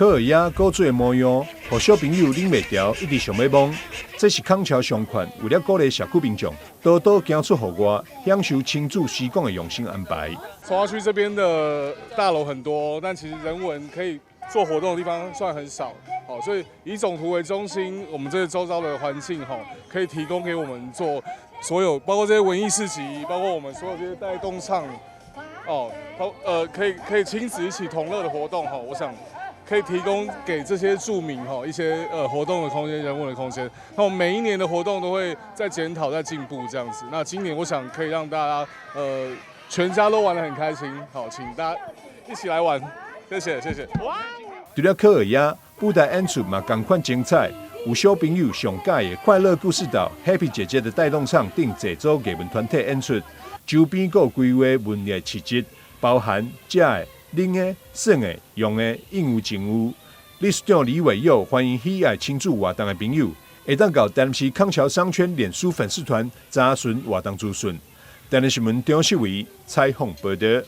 柯爾亞古厝的模樣，予小朋友忍袂牢，一直想欲摸。這是空橋商圈為了鼓勵社區民眾多多行出戶外，享受親子時光的用心安排。重劃區這邊的大樓很多，但其實人文可以做活動的地方算很少。好，所以以總圖為中心，我們這個周遭的環境吼，可以提供給我們做所有，包括這些文藝市集，包括我們所有這些帶動唱，哦，包可以親子一起同樂的活動吼，我想可以提供給這些住民吼一些活動的空間、人文的空間。那我們每一年的活動都會在檢討、在進步這樣子。那今年我想可以讓大家全家都玩得很開心。好，請大家一起來玩，謝謝謝謝。除了柯爾亞，舞台演出嘛仝款精彩，有小朋友上佮意的快樂故事島、Happy 姐姐的帶動唱等濟組藝文團體演出，周邊閣有規劃文藝市集，包含食的、啉的、耍的、用的，應有盡有。理事長李偉佑歡迎喜愛親子活動的朋友，會當到台南市空橋商圈臉書粉絲團查詢活動資訊。台南新聞張世維採訪報道。